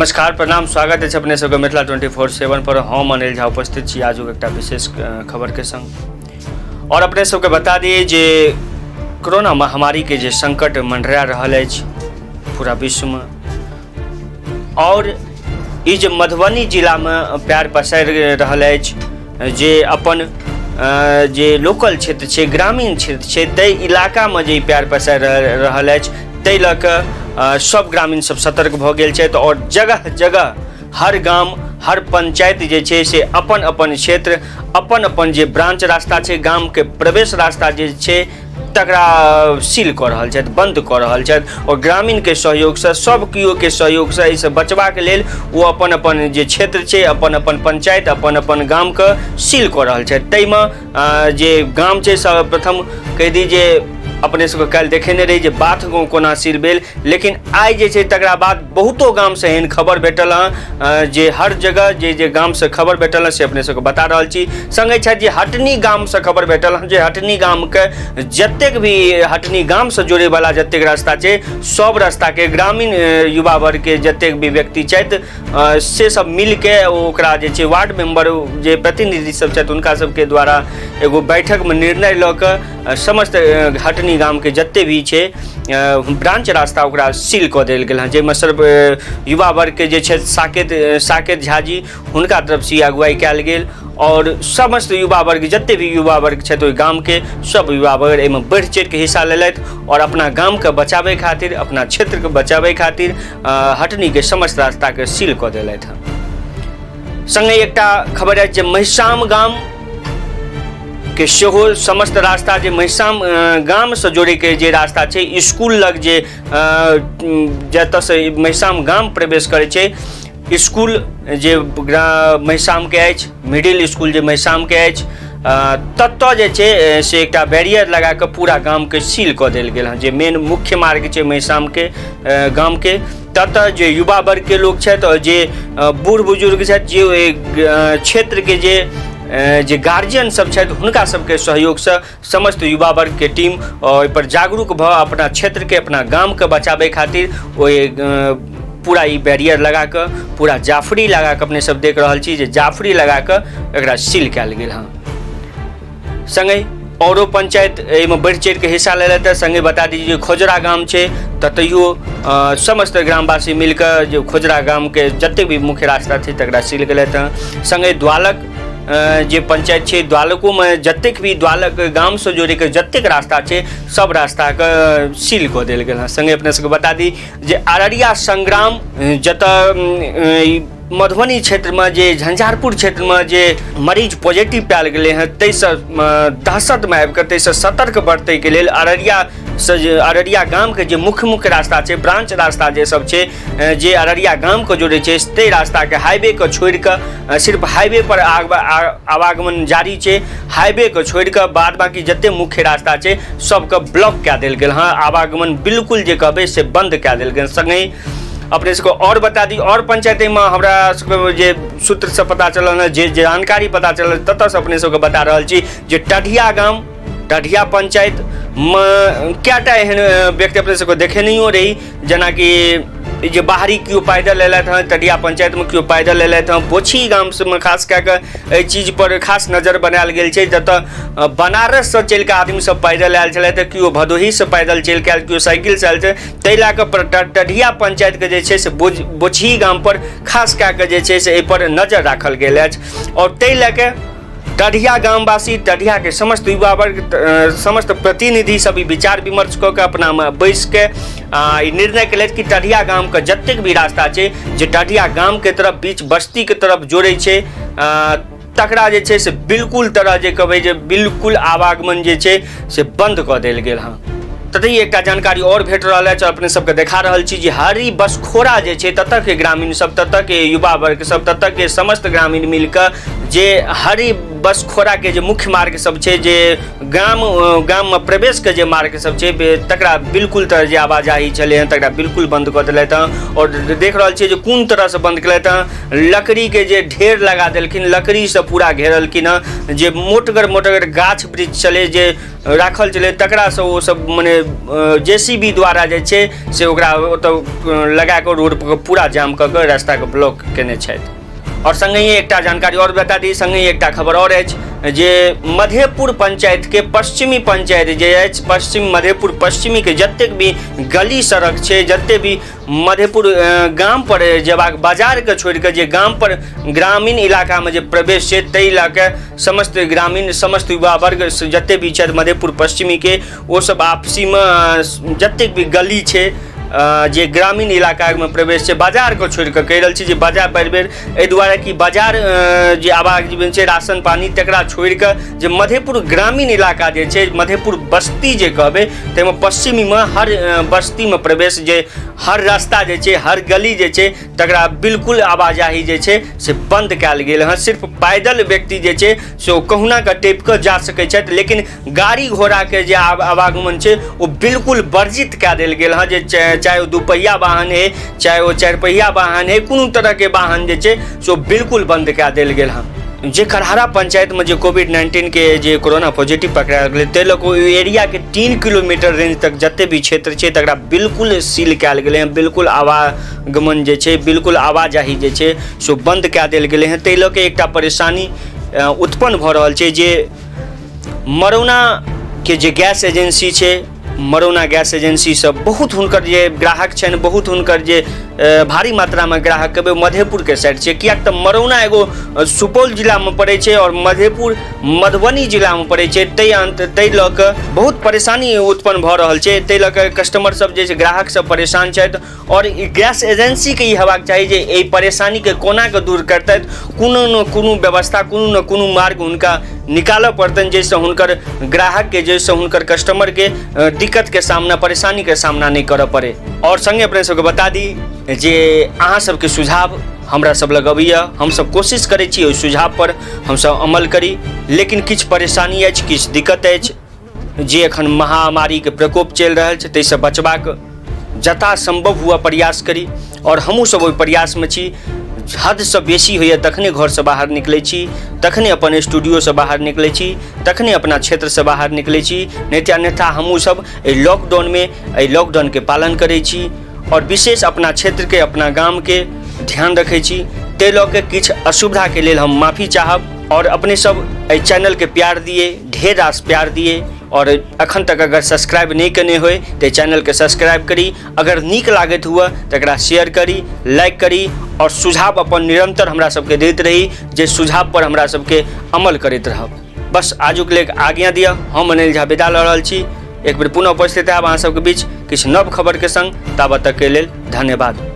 नमस्कार, प्रणाम, स्वागत अछि अपने सबके मिथिला 24/7 पर। हम अनिल झा उपस्थित छी आजुक एकटा विशेष खबरके संग। और अपने सबके बता दिए जे कोरोना महामारी के जे संकट मंडरा रहल अछि पूरा विश्वमे, और ई जे मधुबनी जिलामे पैर पसारि रहल अछि, जे अपन जे लोकल क्षेत्र छै, ग्रामीण क्षेत्र छै, ताहि इलाकामे जे ई पैर पसारि रहल अछि, ताहि लऽ कऽ सब ग्रामीण सब सतर्क भऽ गेल छथि। आओर जगह जगह हर गाम हर पंचायत जे छै से अपन अपन क्षेत्र, अपन अपन जे ब्रांच रास्ता छै, गामके प्रवेश रास्ता जे छै, तकरा सील कऽ रहल छथि, बन्द कऽ रहल छथि। आओर ग्रामीणके सहयोगसँ, सब केओके सहयोगसँ एहिसँ बचबाक लेल ओ अपन अपन जे क्षेत्र छै, अपन अपन पंचायत, अपन अपन गामके सील कऽ रहल छथि। ताहिमे जे गाम छै, सर्वप्रथम कहि दी जे अपने सबके काल्हि देखेने रही जे बाथ गाँव कोना सील भेल, लेकिन आइ जे छै तकरा बाद बहुतो गामसँ एहन खबर भेटल हँ जे हर जगह जे जे गामसँ खबर भेटल हँ से अपने सबके बता रहल छी। सङ्गे छथि जे हटनी गामसँ खबर भेटल हँ जे हटनी गामके जतेक भी हटनी गामसँ जोड़ैवला जतेक रास्ता छै, सब रास्ताके ग्रामीण युवा वर्गके जतेक भी व्यक्ति छथि से सब मिलके ओकरा जे छै वार्ड मेम्बर जे प्रतिनिधि सब छथि, हुनका सबके द्वारा एगो बैठकमे निर्णय लऽ कऽ समस्त हटनी गामके जते भी छै ब्रांच रास्ता, ओकरा सील कऽ देल गेल हँ, जाहिमे सर्व युवा वर्गके जे छथि साकेत साकेत झा जी, हुनका तरफसँ ई अगुवाई कयल गेल। आओर समस्त युवा वर्ग, जते भी युवा वर्ग छथि ओहि गामके, सब युवा वर्ग एहिमे बढ़ि चढ़िके हिस्सा लेलथि आओर अपना गामके बचाबै खातिर, अपना क्षेत्रके बचाबै खातिर हटनीके समस्त रास्ताके सील कऽ देलथि हँ। सङ्गे एकटा खबर अछि जे महिषाम गाम के सेहो समस्त रास्ता, जे महिषाम गामसँ जोड़ैके जे रास्ता छै, इसकुल लग जे जतऽसँ महिषाम गाम प्रवेश करै छै, इसकुल जे महिषामके अछि, मिडिल इसकुल जे महिषामके अछि, ततऽ जे छै से एकटा बैरियर लगा कऽ पूरा गामके सील कऽ देल गेल हँ। जे मेन मुख्य मार्ग छै महिषामके गामके, ततऽ जे युवा वर्गके लोक छथि आओर जे बूढ़ बुजुर्ग छथि, जे ओहि क्षेत्रके जे जे गार्जियन सब छथि, हुनका सबके सहयोगसँ समस्त युवा वर्गके टीम ओहिपर जागरूक भऽ अपना क्षेत्रके, अपना गामके बचाबै खातिर ओहि पूरा ई बैरियर लगा कऽ, पूरा जाफरी लगा कऽ, अपने सब देख रहल छी जे जाफरी लगा कऽ एकरा सील कयल गेल हँ। सङ्गहि औरो पंचायत एहिमे बढ़ि चढ़िके हिस्सा लेलथि। सङ्गे बता दी जे खोजरा गाम छै, ततहियो समस्त ग्रामवासी मिलकऽ जे खोजरा गामके जतेक भी मुख्य रास्ता छै तकरा सील केलथि हँ। सङ्गे द्वालक जे पंचायत छै, द्वालकोमे जतेक भी द्वालक गामसँ जोड़ैके जतेक रास्ता छै, सब रास्ताके सील कऽ देल गेल हँ। सङ्गे अपने सबके बता दी जे अररिया संग्राम, जतऽ मधुबनी क्षेत्रमे, जे झंझारपुर क्षेत्रमे जे मरीज पॉजिटिव पायल गेलै हँ, ताहिसँ दहशतमे आबि कऽ, ताहिसँ सतर्क बरतैके लेल अररियासँ जे अररिया गामके जे मुख्य मुख्य रास्ता छै, ब्रांच रास्ता जे सब छै, जे अररिया गामके जोड़ै छै, ताहि रास्ताके हाईवेके छोड़ि कऽ, सिर्फ हाईवे पर आवागमन जारी छै। हाईवेके छोड़ि कऽ बाद बाकी जते मुख्य रास्ता छै, सबके ब्लॉक कए देल गेल हँ। आवागमन बिल्कुल जे कहबै से बन्द कए देल गेल। सङ्गहि अपने सबके आओर बता दी, आओर पंचायतमे हमरा सबके जे सूत्रसँ पता चलल हँ, जे जानकारी पता चलल, ततऽसँ अपने सबके बता रहल छी जे टढ़िया गाम, टढ़िया पंचायतमे कएटा एहन व्यक्ति अपने सबके देखेनैयो रही, जेनाकि जे बाहरी केओ पैदल अयलथि हँ, टढ़िया पंचायतमे केओ पैदल अयलथि हँ। बोछी गाम सबमे खास कए कऽ एहि चीजपर खास नजर बनायल गेल छै, जतऽ बनारससँ चलि कऽ आदमी सब पैदल आयल छलथि, केओ भदोहीसँ पैदल चलि कऽ आयल, केओ साइकिलसँ आयल छै। ताहि लए कऽ टढ़िया पंचायतके जे छै से बोझी गामपर खास कए कऽ जे छै से एहिपर नजर राखल गेल अछि। आओर ताहि लए कऽ टढ़िया गामवासी, टढ़ियाके समस्त युवा वर्ग, समस्त प्रतिनिधि सब ई विचार विमर्श कऽ कऽ अपनामे बैसिके ई निर्णय केलथि कि टढ़िया गामके जतेक भी रास्ता छै, जे टढ़िया गामके तरफ, बीच बस्तीके तरफ जोड़ै छै, तकरा जे छै से बिल्कुल तरह जे कहबै जे बिल्कुल आवागमन जे छै से बन्द कऽ देल गेल हँ। ततहि एकटा जानकारी आओर भेट रहल अछि और अपने सबके देखा रहल छी जे हरी बसखोरा जे छै, ततऽ के ग्रामीण सब, ततऽ के युवा वर्ग सब, ततऽ के समस्त ग्रामीण मिलकऽ जे हरी बसखोराके जे मुख्य मार्ग सब छै, जे गाममे प्रवेशके जे मार्ग सब छै, तकरा बिल्कुल तरह जे आवाजाही छलै हँ तकरा बिल्कुल बन्द कऽ देलथि हँ। आओर देख रहल छियै जे कोन तरहसँ बन्द केलथि हँ। लकड़ीके जे ढेर लगा देलखिन, लकड़ीसँ पूरा घेरलखिन हँ। जे मोटगर मोटगर गाछ वृक्ष छलै जे राखल छलै तकरासँ ओ सब मने जेसीबी द्वारा जे छै से ओकरा ओतऽ लगाकऽ रोडके पूरा जाम कऽ कऽ रास्ताके ब्लॉक केने छथि। आओर सङ्गहि एकटा जानकारी आओर बता दी, सङ्गहि एकटा खबर आओर अछि जे मधेपुर पंचायतके पश्चिमी पंचायत जे अछि, पश्चिम मधेपुर पश्चिमीके जतेक भी गली सड़क छै, जतेक भी मधेपुर गाम पर जेबाक बाजारके छोड़िकऽ जे गाम पर ग्रामीण इलाकामे जे प्रवेश छै ताहि लऽ कऽ समस्त ग्रामीण समस्त युवा वर्ग जतेक भी छथि मधेपुर पश्चिमीके, ओ सब आपसीमे जतेक भी गली छै जे ग्रामीण इलाकामे प्रवेश छै बाजारके छोड़िकऽ, कहि रहल छी जे बाजार बेर बेर एहि दुआरे कि बाजार जे आवागमन छै राशन पानी तकरा छोड़िकऽ जे मधेपुर ग्रामीण इलाका जे छै, मधेपुर बस्ती जे कहबै ताहिमे पश्चिमीमे हर बस्तीमे प्रवेश जे हर रास्ता जे छै, हर गली जे छै तकरा बिल्कुल आवाजाही जे छै से बन्द कयल गेल हँ। सिर्फ पैदल व्यक्ति जे छै से ओ कहुना कऽ टपि कऽ जा सकै छथि, लेकिन गाड़ी घोड़ाके जे आवागमन छै ओ बिल्कुल वर्जित कए देल गेल हँ। जे चाहे ओ दुपहिया वाहन हइ, चाहे ओ चारिपहिया वाहन हइ, कोनो तरहके वाहन जे छै से ओ बिल्कुल बन्द कए देल गेल हँ। जे करहरा पंचायतमे जे कोविड-19के जे कोरोना पॉजिटिव पकड़ायल गेलै ताहि लऽ कऽ ओहि एरियाके 3 किलोमीटर रेंज तक जतेक भी क्षेत्र छै तकरा बिल्कुल सील कयल गेलै हँ। बिल्कुल आवागमन जे छै, बिल्कुल आवाजाही जे छै से ओ बन्द कए देल गेलै हँ। ताहि लऽ कऽ एकटा परेशानी उत्पन्न भऽ रहल छै जे मरौनाके जे गैस एजेंसी छै, मरौना गैस एजेंसीसँ बहुत हुनकर जे ग्राहक छनि, बहुत हुनकर जे भारी मात्रामे ग्राहक कहबै मधेपुरके साइड छै, किएक तऽ मरौना एगो सुपौल जिलामे पड़ै छै आओर मधेपुर मधुबनी जिलामे पड़ै छै। ताहि लऽ कऽ बहुत परेशानी उत्पन्न भऽ रहल छै। ताहि लऽ कऽ कस्टमर सब जे छै, ग्राहक सब परेशान छथि। आओर ई गैस एजेंसीके ई हेबाक चाही जे एहि परेशानीके कोनाके दूर करतथि, कोनो ने कोनो व्यवस्था, कोनो ने कोनो मार्ग हुनका निकालऽ पड़तनि जाहिसँ हुनकर ग्राहकके, जाहिसँ हुनकर कस्टमरके दिक्कतके सामना, परेशानीके सामना नहि करऽ पड़ै। आओर सङ्गे अपने सबके बता दी जे अहाँ सबके सुझाव हमरा सब लग अबैए, हमसब कोशिश करै छी ओहि सुझावपर हमसब अमल करी, लेकिन किछु परेशानी अछि, किछु दिक्कत अछि जे एखन महामारीके प्रकोप चलि रहल छै ताहिसँ बचबाक जता सम्भव हुए प्रयास करी। आओर हमहूँ सब ओहि प्रयासमे छी। हदसँ बेसी होइए तखने घरसँ बाहर निकलै छी, तखने अपन स्टूडियोसँ बाहर निकलै छी, तखने अपना क्षेत्रसँ बाहर निकलै छी, नहि तऽ अन्यथा हमहूँ सब एहि लॉकडाउनमे एहि लॉकडाउनके पालन करै छी आओर विशेष अपना क्षेत्रके, अपना गामके ध्यान रखै छी। ताहि लऽ कऽ किछु असुविधाके लेल हम माफी चाहब। आओर अपने सब एहि चैनलके प्यार दिए, ढेर रास प्यार दिए। आओर अखन तक अगर सब्सक्राइब नहि केने होइ तऽ चैनलके सब्सक्राइब करी। अगर नीक लागैत हुए तऽ एकरा शेयर करी, लाइक करी आओर सुझाव अपन निरन्तर हमरा सबके दैत रही, जे सुझाव पर हमरा सबके अमल करैत रहब। बस आजुक लेल आज्ञा दिअ, हम अनिल झा विदा लऽ रहल छी। एक बेर पुनः उपस्थित आयब अहाँ सबके बीच किछु नव खबरके संग। ताबत तकके लेल धन्यवाद।